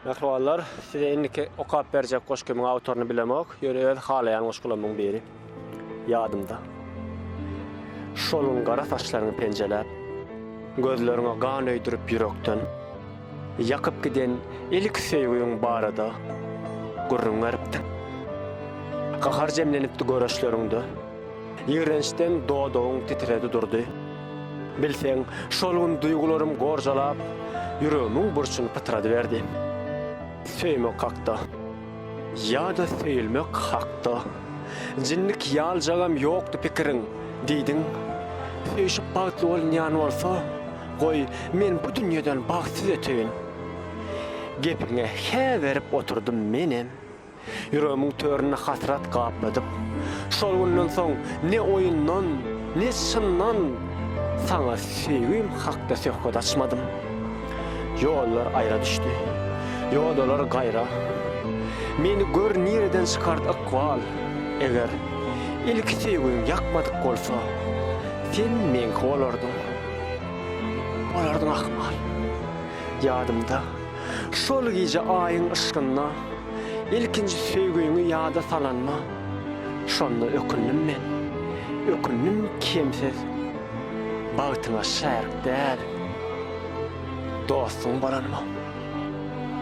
Mähribanlar, size indiki okap berjek goşgymyň awtoryny bilemok, ýöne öz halaýan goşgularymyň biri. Ýadymda. Şol gün gara saçlaryňy penjeläp, gözleriňe gan öýdürip ýürekden, ýakyp giden ilki söýgüň barada gürrüň beripdiň. Gahar jemlenipdi göreçleriňde. Ýigrençden dodagyň titredi durdy. Bilseň, şol gün duýgularym gorjalap, ýüregimiň burçuny pytradyberdi. Söýmek hakda. Ýa-da söýülmek hakda. Jinnik ýaljagam ýokdy pikiriň, diýdiň. Söýşüp bagtly bolunýan bolsa, goý, men bu dünýeden bagtsyz öteýin. Gepiňe hä berip oturdym menem. Ýüregimiň törüni hasrat gapladyp, şol günden soň ne oýundan, ne çyndan saňa söýgim hakda söhbet açmadym. Ýollar aýra düşdi. Ýodalar gaýra. Meni gör nireden çykardy ykbal. Eger ilki söýgüň ýakmadyk bolsa, sen meňki bolardyň. Bolardyň ahmal. Ýadymda. Şol gije Aýyň yşgynda ilkinji söýgüňi ýada salanda, şonda ökündim men. Ökündim kemsiz bagtyňa şärik däl, dostuň bolanyma.